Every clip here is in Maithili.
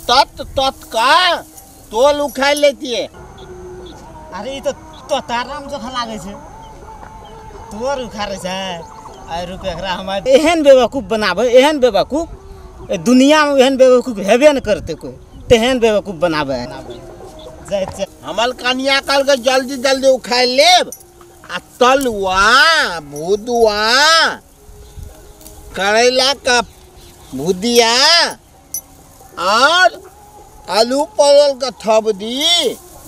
तत तत का तोल उखाड़ लेतिए। अरे ई तो तोताराम जखा लागै छै, तोर उखाड़ै छै। आइ रुक, एकरा हम एहन बेवकूफ बनाबै, एहन बेवकूफ दुनिया में एहन बेवकूफ हेबे न करते कोई, तेहन बेवकूफ बनाबै। हमर कनिया कहलकै जल्दी जल्दी उखाड़ि लेब आ तलुआ भुदुआ करैला का भुदिया और आलू परवल का थबदी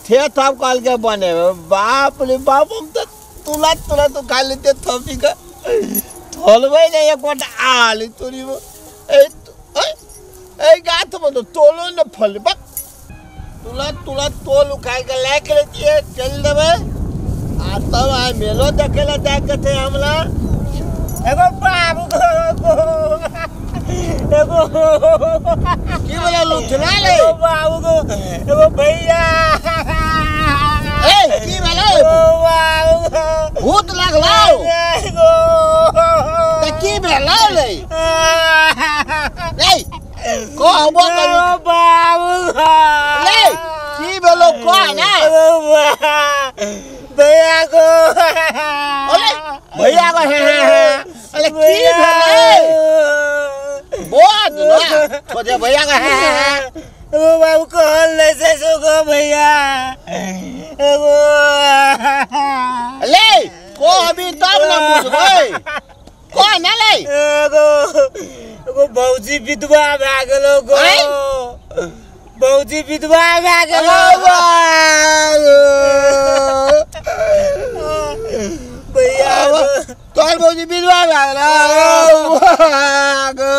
थे थब कहलकै बनेबै। बाप रे बाप, हम तो तुरंत तुरंत उखाड़ि लेते थबदी का थोलबै नहि एकोटा आलू तोरी। ए गाछ में तो तोलो न फल बक, तुरंत तुरंत तोल उखाड़ के ला के लेतिए चल देबै। आ तब आइ मेलो देखे ला जाके थे हमरा। एगो बाबू गो, एगो की बोला लुथना ले बाबू गो, एगो भैया। ए की भेलै? बाबू भूत लागलौ एगो त की भेलौ ले? ए कहबो करू बाबू ले की भेलौ कह ना। भैया गो, अरे भैया गो, हे हे हे, अरे की भेलै बोल ना सोझे भैया गो, हे हे हे। ओ बाबू कहल नहीं से सुगो भैया एगो ले को अभी तब ना बुझबै कह ना ले। एगो एगो भौजी विधवा भए गेलो गो, भौजी विधवा भए गेलो भैया। तोहर भौजी विधवा भए गेलो गो,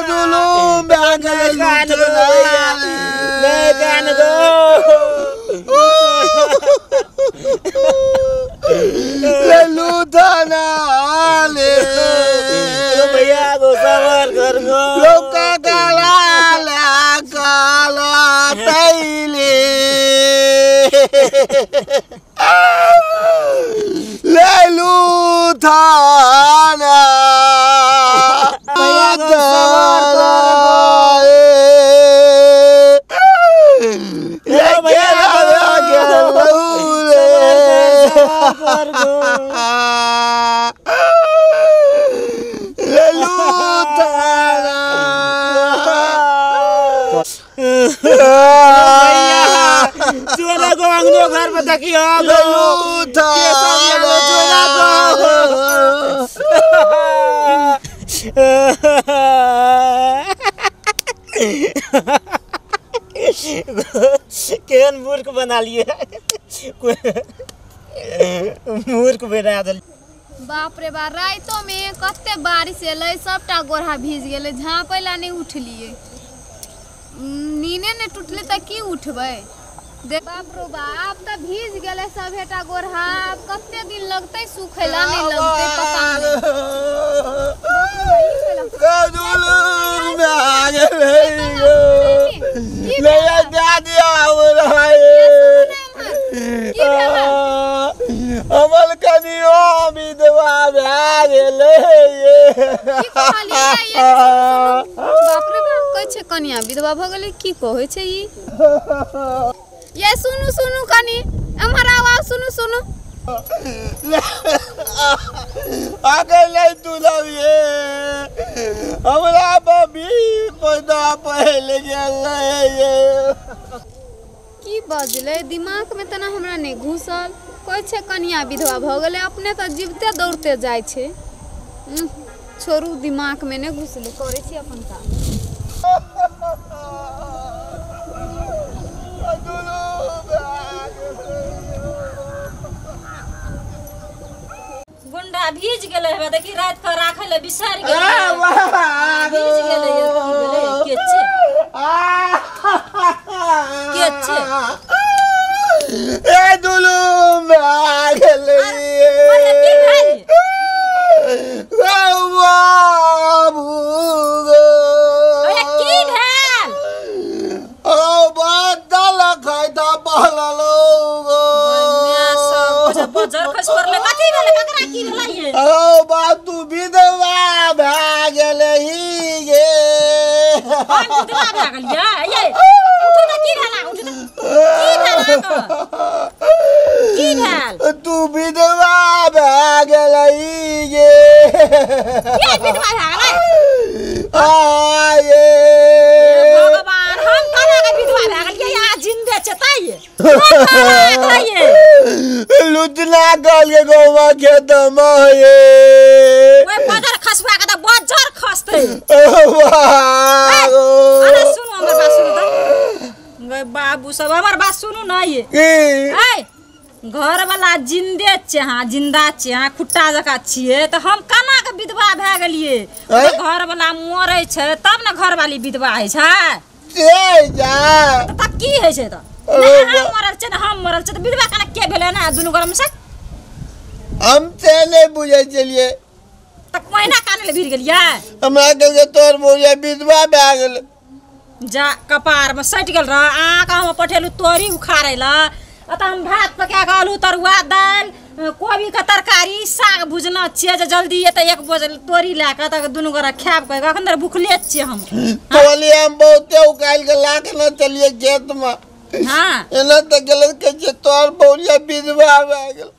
जुलुम भए गेलै ले कान गो ले लूथना ले भैया गो सबर कर गो लोका काला ला काला तैले ले लूथना भैया गो सबर कर गो। ले भैया कर गो ले लूथना चोरा गो अंगनो घर में देखियो ले लूथना चोरा गो। केहन मूर्ख बना लिए, मूर्ख बना देल। बाप रे बा, राइतो में कते बारिश एलै, सबटा गोरहा भीज गेलै, झाँपै ला नहि उठलियै, नीने नहि टूटलै तऽ की उठबै। दे बाप रो बा, आब तऽ भीज गेलै सबेटा गोरहा, आब कते दिन लगतै सुखै ला, नहि लगतै पता नहि। हमर कनियो विधवा भए गेलै। बाप रे बाप, कहै छै कनिया विधवा भऽ गेलै, की कहै छै ई? ये सुनू सुनू कनी एम्हर आउ आउ, सुनू सुनू। आगे नहीं तुलब ये हमरा बबी पैदा पहले गेलै ये। की बजलै दिमाग में तना हमरा नहि घुसल। कहै छै कनिया विधवा भऽ गेलै, अपने तऽ जीवते दौड़ते जाइ छै। छोड़ू, दिमाग में नहि घुसलै, करै छी अपन काम। गुंडा भीज गेलै हे, देखी रात के राखै ले बिसरि गेलै, भीज गेलै। की भेलै? के छै के छै? ए दुलुम भए गेलै। की भेल? बाबू गो, की भेल? ओ बदल खाइता पहललो गो। बजर खसि पड़लै, कथी भेलै? ककरा की भेलै ये? ओ बाबू विधवा भए गेलै गे। हम विधवा भए गेलियै ये उठू त की भेल उठू त की भेल की भेल तू विधवा भए गेलै गे के विधवा भए गेलै आ ये भगवान हम केना के विधवा भए गेलियै यहाँ जिंदे छै तै लुटना गल के गौवा खेत में ये ओए बजर खसुआ के त बजर खसतै अरे सुनु हमर बात सुनु त गए बाबू सब हमर बात सुनु न ये ए घर वाला जिंदे छै हां जिंदा छै हां खुट्टा जका छियै त हम केना के विधवा भए गेलियै घर वाला मरै छै तब न घर वाली विधवा होइ छै से जा त की होइ छै त हम मरल छै न हम मरल छै त विधवा केना के भेलै ना दुनू गोरा में से हम से नहीं बुझै छलियै त कोइना काने ले भिर गेलियै हमरा कहलकै तोर बुढ़िया विधवा भए गेलै जा कपार में सटि गेल रह अहाँके हम पठेलू तोरी उखाड़ै लए अतऽ हम भात पका कऽ आलू तरुआ दालि कोबी के तरकारी साग भुजना छियै जे जल्दी एतै एक बोझ तोरी लए कऽ तऽ दुनू गोरा खायब कहि कऽ अखन धरि भुखले छियै हम तोरी हम बहुते उकालि कऽ ला कऽ न चलियै खेत में हाँ एना तऽ गेलै कहै छै तोर बहुरिया विधवा भए गेल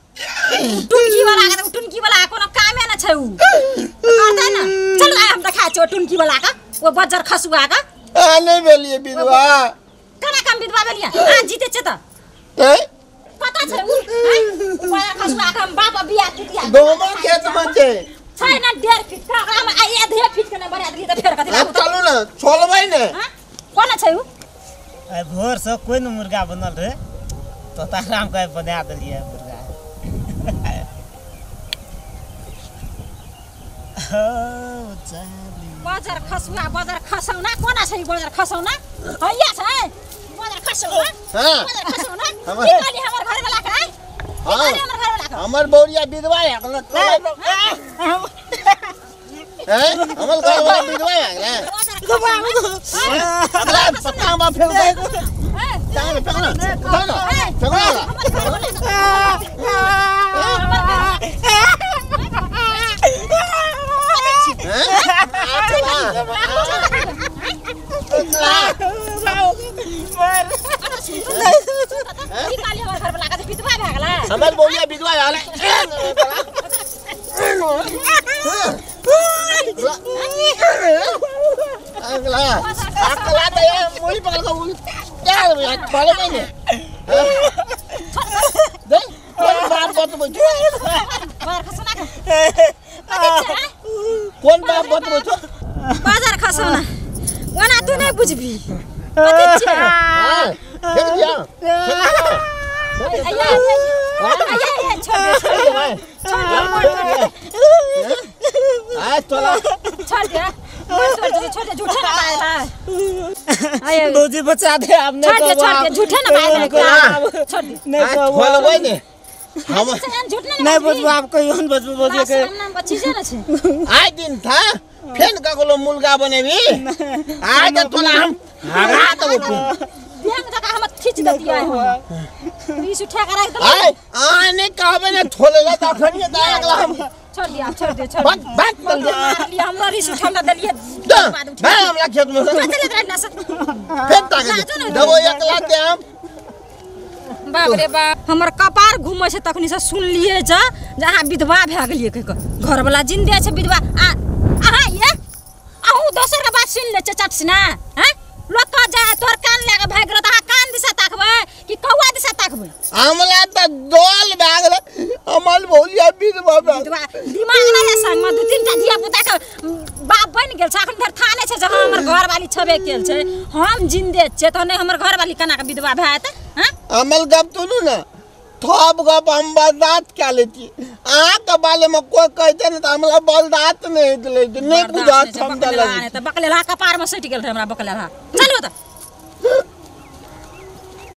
टुनकी वाला के टुनकी वाला कोनो कामे न छै उ करतै न चल आइ हम देखा छियै टुनकी वाला के ओ बज्जर खसुआ के आ नहीं भेलियै विधवा केना कम विधवा भेलियै आ जीते छै त पता छै उ बज्जर खसुआ के हम बाप बियाह कितिया गहुमा खेत में छै छै न 1.5 फीट का ओकरा में आइ आधे फीट के न बढ़ा देलियै त फेर कथि लागू चलू न छोलबै ने हां कोना छै उ आइ भोर से कोइ न मुर्गा बनल रहे तो ताराम के बना देलियै मुर्गा बजर खसुआ बजर खसौना कोना छै बजर खसौना हैया छै बजर खसौना हां बजर खसौना की कहली हमर घर वाला के हां हमर घर वाला के हमर बौरिया विधवा है गेल हैं हमर घर वाला विधवा है गेल अगला पत्ता में फेंक दे चाय में फेंक ना फेंक ना फेंक ना हमर बौरिया विधवा भए गेल अगला अगला त मुड़ी पकड़ के क्या पड़े नहीं दे कोन बाप बतबै छौ कोन बाप बतबै छौ बाजार खसौना ओना तू नहीं बुझबी कथि छै हां फेंक दिया आया आया छोड़ दे आ चला छोड़ दे छोड़ दे झूठे ना बाला भौजी बचा दे आपने छोड़ दे झूठे ना बाला छोड़ दे नहीं छोड़बै ने हम नहीं बचबो आप कहियो न बचबो भौजी के नाम बची जे न छै आइ दिन था फेन ककरो मुर्गा बनेबी आइ त तोला हम हरा देबो बैंक जका हम खींच देतियै हम बीस उठा के राख देबै आइ आ नहीं कहबै ने छोड़ले त अखन त अगला हम छोड़ दिया छोड़ दे छोड़ भाग भाग चल दे मारलियै हमरा रिस उठा देलियै भाई हमरा खेत में चल चल ना फेन ताके देबो एकला ते हम बाप रे बाप हमर कपार घूमै छै तखनी से सुनलियै जे अहाँ विधवा भए गेलियै कहि कऽ घर वाला जिंदे छै विधवा आ अहाँ ये अहूँ दोसर के बात सुनि लै छै चट सिना हैं लोक कह जाय तोर कान लए कऽ भागि गेलौ तऽ अहाँ कान दिशा ताकबै कि कौआ दिशा ताकबै हमरा त दल भए गेलै हमर भौलिया विधवा विधवा दिमाग नहि है संगमे दू तीन टा धिया पुता के बाप बनि गेल छै अखन धरि थाह नहि छै जे हँ हमर घरवाली छेबे केल छै हम जिंदे छियै तऽ नहि हमर घरवाली केना कऽ विधवा भए जेतै हैं हमर गप सुनू ने थप गप हम बर्दाश्त कए लै छी अहाँके बारेमे कोइ कहतै ने तऽ हमरा बर्दाश्त नहि होइत रहै छै नहि बुझत हम तऽ तऽ बकलेलहा कपारमे सटि गेल रहै हमरा बकलेलहा चलू तऽ